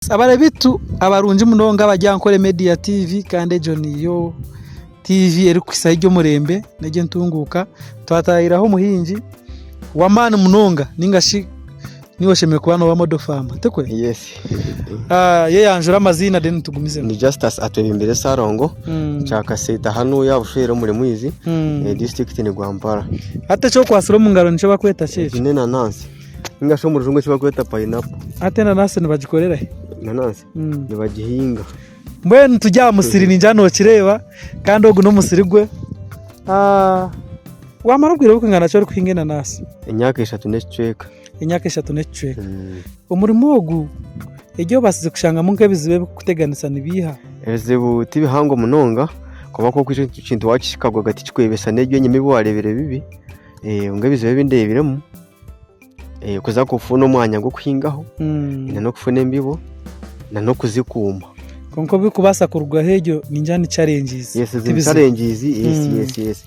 Abare bitu abarungi munonga abari aha Nkore Media TV kandi egyo niyo TV erikukuhitsya ahu omurembe n'eby'entunguuka. Twatahiriraho omuhingi w'amaani munonga ninga shi niiwe oshemereire kuba nooba model farmer tikwe? Yes. Yeyanjure amaziina then tugumizemu. Ni Justus Atwebembire Ssalongo, Kyakaseeta hanuya Bushwera omuri Mwizi, district ni Rwampara. Hati eki okwatsire omu ngaro nikyo barikweta ki ekyo? Egi n'enanansi. Ninga shi omu rujungu eki barikweta pineapple. Hati enanasi nibagikorera hi? Enanasi nibagihinga. Mbwenu turi aha musiri ningira nokireeba kandi ogu n'omusiri gwe. Wamara obwire burikwingana ki orikuhinga enanasi? Emyaka eshatu n'ekicweka. Emyaka eshatu n'ekicweka. Omurimo ogu ebi obaasize kushangamu nk'ebizibu ebirikukuteganisa nibiiha? Ebizibu tibihango munonga kwonka ku orikuba ekintu wakikagwa tikikwebesa n'ebyo enyima ebi wareebire bibi. Kwonka ebizibu ebi ndeebiremu. Kuza kufuna omwanya gw'okuhingaho n'okufuna embibo n'okuzikuuma. Kwonka ebirikubaasa kurugaho ebyo ningira ni challenges. Yes, ni challenges, yes, yes, yes.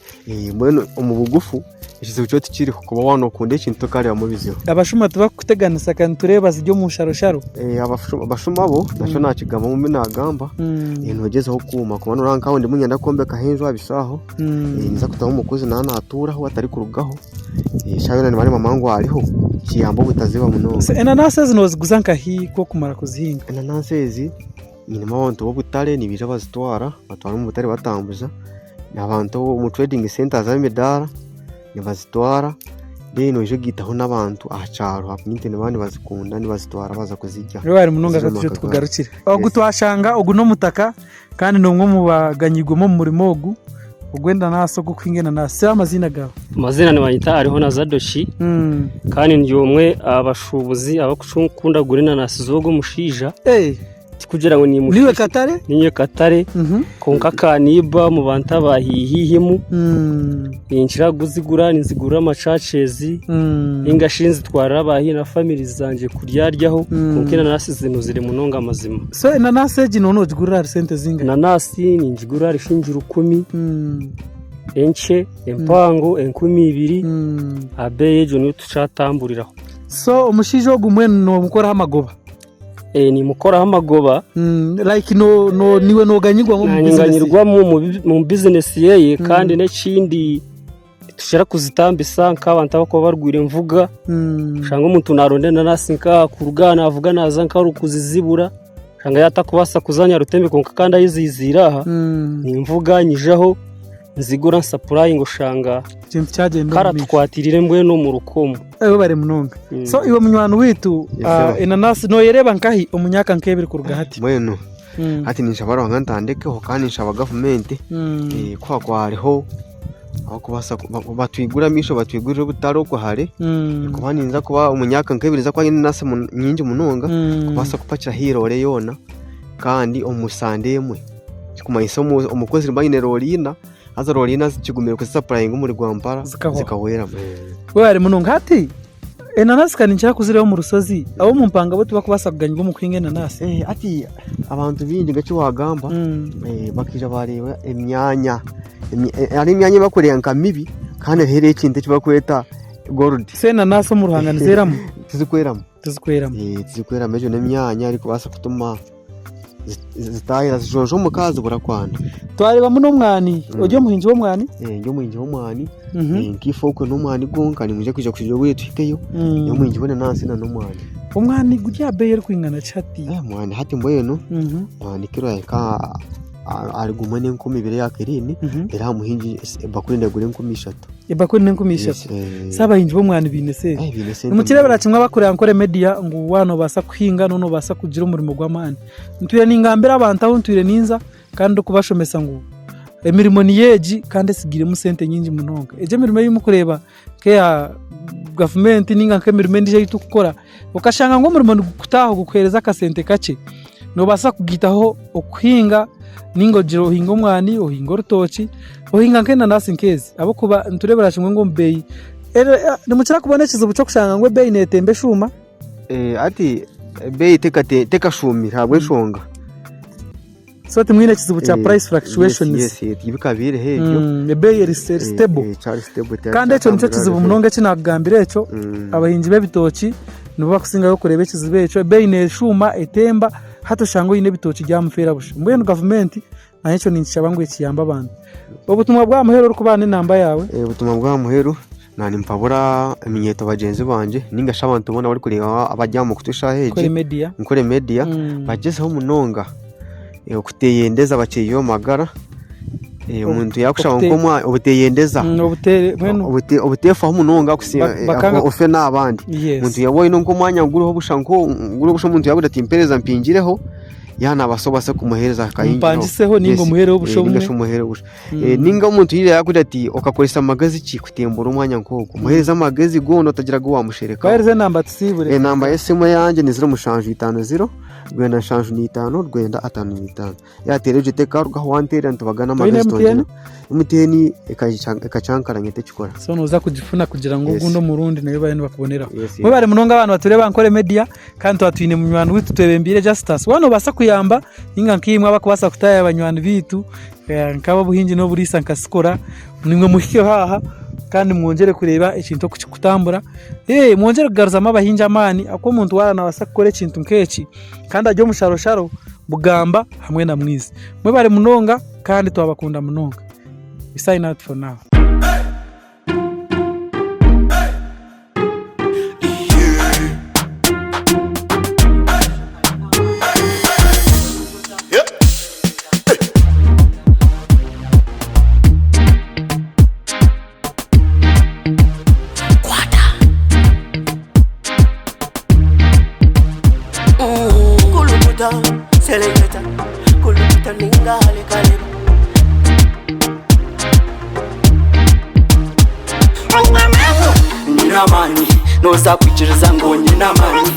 Mbwenu omu bugufu ekizibu kyo tikiriho kuba waaba nookunda ekintu tokareebamu ebizibu. Abashuma tibarikukuteganisa ka nitureeba ziri omu nsharosharo? Abashuma bo nakyo naakigambamu mbi naagamba, noogyezaho kukuuma kuba noreeba nk'aho ndimu niinyenda kwombekaho enju aha bishaaho, ninza kutaho omukozi naaba naatuuraho atarikurugaho. Eshaaha yoona niba nimanya ngu ariho kiyamba obutaziba munonga. Enanasi ezi noziguza nkahi ku okumara kuzihinga? Enanasi ezi nyinemu abantu b'obutare nibaija bazitwara batwara omu butare batambuza, abantu omu trading centres ab'emidaara nibazitwara then noija ogaitaho n'abantu aha kyaro ahabw'okuba nibaba nibazikunda nibazitwara baza kuzirya. Webare munonga ka twije tukugarukire. Ogu twashanga ogu n'omutaka Kandi n'omwe omu baganyirwemu omu murimo ogu ogw'enanasi ogw'okuhinga enanasi. Sebo amaziina gaawe? Amaziina nibanyeta Arihona Zadoki kandi ndi omwe aha bashuubuzi abarikukunda kugura enanasi z'ogu omushaija. Tikugira ngu Niiwe katare? Niinye katare kwonka akaniiba omu bantu aba haihihimu. Ninkira kuzigura ninzigurira ama churches ninga shi nzitwarira aba haihi na families zangye kuryaryaho kwonka enanasi zinuzire munonga amazima. So enanasi egi nooba noogigurira ahari sente zingahi? Enanasi ningigura ahari shiringi rukumi, enkye, empango 2000, aha beeyi egyo niyo tukyatamburiraho. So omushaija ogu mbwenu noomukoraho amagoba? Nimukoraho amagoba. Like niiwe nooganyirwamu omu bizinesi ye? Ninganyirwamu omu bizinesi ye kandi n'ekindi Nitukira kuzitambisa nk'abantu abarikuba barwaire envuga, oshanga omuntu naaronda enanasi nka kuruga aha naavuga naaza nka kuzizibura, oshanga yaaba atakubaasa kuza Nyaruteeme kwonka kandi ahu ziiziire aha, ninvuga nyijaho nzigura nsapurayinga oshanga Ekintu kyagyenda omu maisho. karatukwatiriire mbwenu omu ruka omu. Webare munonga. So iwe munywani waitu, Yes, sir. enanasi nooyereeba nkahi omu myaka nk'ebiri kuruga hati? Mbwenu hati ninshaba Ruhanga ntandekeho kandi ninshaba gavumenti ku hakuba hariho ahabw'okubaasa batwigure amaisho batwigurire obutare okwo hare kuba ninza kuba omu myaka nk'ebiri ninza kuba nyine enanasi nyingi munonga kubaasa kupakiraho eroore yoona kandi omu sande emwe ekirikumanyisa omu kwezi nimba nyine roore ina haza roore ina kigumire kuzisapurayinga omuri Rwampara zikahweramu. Webare munonga hati enanasi ka ninkira kuzireeba omu rushozi ab'omu mpanga bo tibakubaasa kuganyirwa omu kuhinga enanasi? Hati abantu baingi nk'eki waagamba bakaija baareeba emyanya Hariho emyanya ei barikureeba nka mibi kandi hariho ekintu eki barikweta gold. So enanasi omu ruhanga nizeeramu? Tizikweramu. Tizikweramu. Tizikweramu egyo n'emyanya erikubaasa kutuma zitaayera zijonja omu ka zibura kwana. Twareebamu n'omwani, ori omuhingi w'omwani? Ndi omuhingi w'omwani, nkaife okwe n'omwani gwonka nimwija kwija kushwijuma obwire tuhikeyo, ndi omuhingi w'enanasi n'omwani. Omwani guri aha beeyi erikwingana ki hati? Omwani hati mbwenu, omwani kiro yahika ahari gumwe n'enkumi ibiri eya kiriini, reero aha muhingi ebakuri neegura 3000. Ebakuri n'enkumi ishatu. So abahingi b'omwani baine sente. Nimukireebera kimwe abarikureeba Nkore Media ngu waaba noobaasa kuhinga n'obu noobaasa kugira omurimo gw'amaani. Ntwire ningambira abantu ahu ntwire ninza kandi ndikubashomesa ngu emirimo niyo egi kandi etsigairemu sente nyingi munonga. Egi emirimo ei murikureeba nk'eya gavumenti ninga nk'emirimo endiijo ei turikukora, okashanga ngu omurimo nigukutaaha gukuheereza akasente kakye, noobaasa kugaitaho okuhinga ninga ogire ohinge omwani, ohinge orutookye, ohinga nk'enanasi nk'ezi ahabw'okuba nitureebera kimwe ngu omu beeyi nimukira kubona ekizibu ky'okushanga ngu ebeeyi neetemba eshuuma? Hati ebeeyi tekashuumire ahabw'enshonga. So timwine kizibu kya price fluctuations. Yes, yes, tibikabiireho ebyo. Ebeeyi eri stable. Ekyari stable. Kandi ekyo nikyo kizibu munonga eki naakugambira ekyo, abahingi b'ebitookye. Nibo bakusingayo kureeba ekizibu ekyo, ebeeyi neeshuuma etemba, hati oshanga oine ebitookye byamufeera busha. Mbwenu gavumenti nayo ekyo ninkishaba ngu ekiyambe abantu. Obutumwa bw'aha muheru orikubaha n'enamba yaawe. Obutumwa bw'aha muheru naanimpabura eminyeeto bagyenzi bangye nainga shi abantu boona abarikureeba abari aha mukutu eshaaha egi, Nkore media. Nkore media, bagyezeho munonga okuteyendeza bakyeyihe omu magara. Omuntu yaakushaba nk'omwanya obuteyendeza, obuteefaho munonga ofe n'abandi. Omuntu yaaba oine nk'omwanya guriho busha guriho busha omuntu yaakugira ati mpereza mpingireho, yaaba naabaasa obaase kumuheereza akahingiraho. Omupangiseho nainga omuheereho busha obumwe. Nainga shi omuheereho busha. Nainga omuntu yaakugira ati okakoresa magezi ki kutembura omwanya nk'ogwo, muheereze amagezi goona otagira agu waamusherekaho. Baheereze enamba tusiibure. Enamba y'esimu eyangye ni ziro mushanju itaano ziro, rwenda nshanju na itaano, rwenda ataano na itaano. Yateera egyo tekaruga ahu wanteerera nitubagana Toine amagezi MTN? twongyera. MTN ekakyankaranya tekikora. So noza kugifuna kugira ngu Yes. ogundi omurundi nayo babe nibakuboneraho. Yes, yes. Mwebare munonga abantu batureba Ankole Media kandi twaba twine munywani waitu Twebembeire Justus. Waaba nobaasa kuyamba ninga nkaimwe abakubaasa kutaaya banywani baitu eh, nk'ab'obuhingi n'oburiisa nka Sikora nimwe muhikeho aha kandi mwongyere kureeba ekintu oku kirikutambura. Eh, mwongyere kugaruzamu abahingi amaani ahakuba omuntu waaba nabaasa kukora ekintu nk'eki kandi ari omusharosharo Bugamba hamwe na Mwizi. Mwebare munonga kandi twabakunda munonga. We sign out for now. Kulukuta, seleketa, kulukuta ninga halikaleba. Nyina amani, noza kwikiriza ngu nyina amani.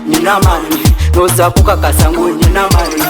Nyina amani, noza kukakasa ngu nyina amani.